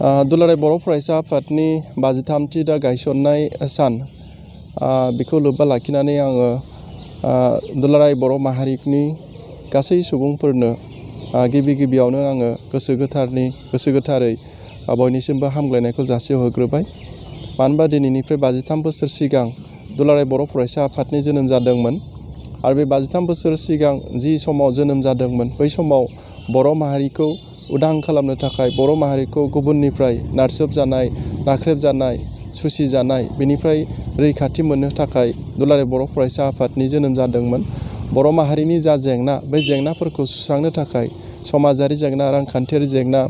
दुलाराय बर' फरायसा आफादनि 53थि दा गायसननाय सान बेखौ लोब्बा लाखिनानै आङो दुलाराय बर' माहारिनि गासै सुबुंफोरनो गिबियावनो आङो गोसो गोथारै बयनिसिमबो हामग्लायनायखौ जासिहरग्रोबाय। मानो होनबा दिनैनिफ्राय 53 बोसोर सिगां दुलाराय बर' फरायसा आफादनि जोनोम जादोंमोन आरो बे 53 बोसोर सिगां जि समाव जोनोम जादोंमोन बै समाव बर' माहारिखौ उदां खालामनो थाखाय बर' माहारिखौ गुबुननिफ्राय नारसोबजानाय, नाख्रेबजानाय, सुसिजानाय बेनिफ्राय रैखाथि मोननो थाखाय दुलाराय बर' फरायसा आफादनि जोनोम जादोंमोन। बर' माहारिनि जा जेंना बे जेंनाफोरखौ सुस्रांनो थाखाय समाजारि जेंना, रांखान्थियारि जेंना,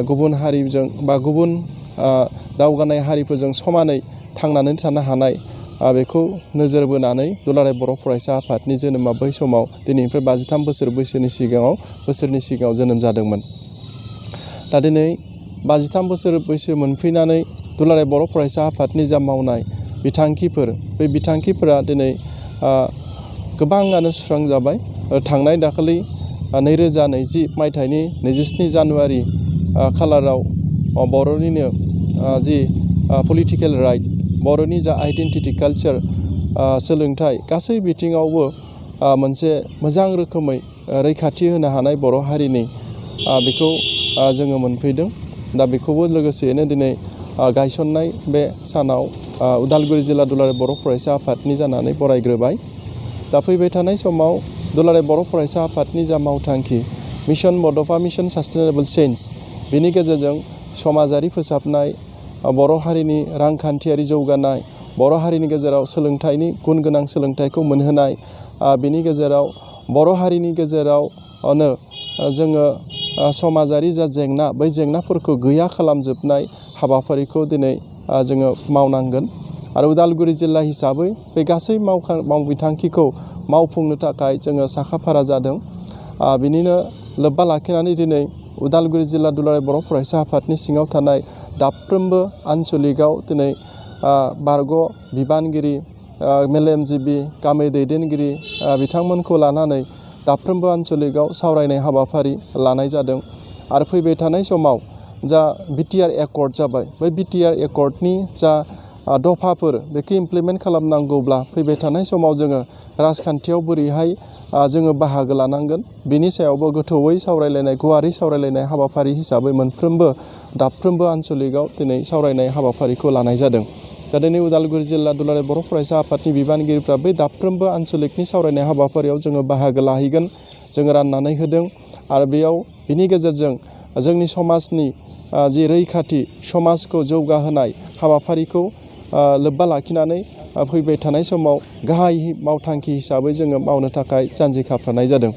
गुबुन हारिजों बा गुबुन दावगानाय हारिफोरजों समानै थांनानै थानो हानाय बेखौ नोजोर बोनानै दुलाराय बर' फरायसा आफादनि जोनोमा बै समाव दिनैनिफ्राय 53 बोसोरनि सिगाङाव जोनोम जादोंमोन। दा दिनै 53 बोसोर बैसो मोनफैनानै दुलाराय बर' फरायसा आफादनि जा मावनाय बिथांखिफोर बे बिथांखिफोरा दिनै गोबाङानो सुस्रांजाबाय। थांनाय दाखालि 2020 मायथाइनि 27 जानुवारि खालाराव बर'निनो जि पलिटिकेल राइट, बर'नि जा आइडेन्टिटि, कालचार, सोलोंथाइ गासै बिथिङावबो मोनसे मोजां रोखोमै रैखाथि होनो हानाय बर' हारिनि बेखौ जोङो मोनफैदों। दा बेखौबो लोगोसेयैनो दिनै गायसननाय बे सानाव उदालगुरि जिल्ला दुलाराय बर' फरायसा आफादनि जानानै बरायग्रोबाय। दा फैबाय थानाय समाव दुलाराय बर' फरायसा आफादनि जा मावथांखि मिशन बड'फा, मिशन सास्टेनेबल चेन्ज, बेनि गेजेरजों समाजारि फोसाबनाय, बर' हारिनि रांखान्थियारि जौगानाय, बर' हारिनि गेजेराव सोलोंथाइनि गुन गोनां सोलोंथाइखौ मोनहोनाय, बेनि गेजेराव बर' हारिनि गेजेरावनो जोङो समाजारि जा जेंना बै जेंनाफोरखौ गैया खालामजोबनाय हाबाफारिखौ दिनै जोङो मावनांगोन। आरो उदालगुरि जिल्ला हिसाबै बे गासै बिथांखिखौ मावफुंनो थाखाय जोङो साखाफारा जादों। बिनिनो लोब्बा लाखिनानै दिनै उदालगुरि जिल्ला दुलाराय बर' फरायसा आफादनि सिङाव थानाय दाफ्रोमबो आनसलिकआव दिनै बारग' बिबानगिरि, मेलेमजिबि, गामि दैदेनगिरि बिथांमोनखौ लानानै दाफ्रोमबो आनसलिकआव सावरायनाय हाबाफारि लानाय जादों। आरो फैबाय थानाय समाव जा बिटिआर एकर्ड जाबाय, बै बिटिआर एकर्डनि जा दफाफोर बेखौ इमप्लिमेन्ट खालामनांगौब्ला फैबाय थानाय समाव जोङो राजखान्थियाव बोरैहाय जोङो बाहागो लानांगोन बिनि सायावबो गोथौयै सावरायलायनाय, गुवारै सावरायलायनाय हाबाफारि हिसाबै दाफ्रोमबो आनसलिकआव दिनै सावरायनाय हाबाफारिखौ लानाय जादों। दा दिनै उदालगुरि जिल्ला दुलाराय बर' फरायसा आफादनि बिबानगिरिफ्रा बै दाफ्रोमबो आनसलिकनि सावरायनाय हाबाफारियाव जोङो बाहागो लाहैगोन, जोङो राननानै होदों। आरो बिनि गेजेरजों जोंनि समाजनि जि रैखाथि, समाजखौ जौगाहोनाय हाबाफारिखौ लोब्बा लाखिनानै फैबाय थानाय समाव गाहाय मावथांखि हिसाबै जोङो मावनो थाखाय जानजि खाफ्रानाय जादों।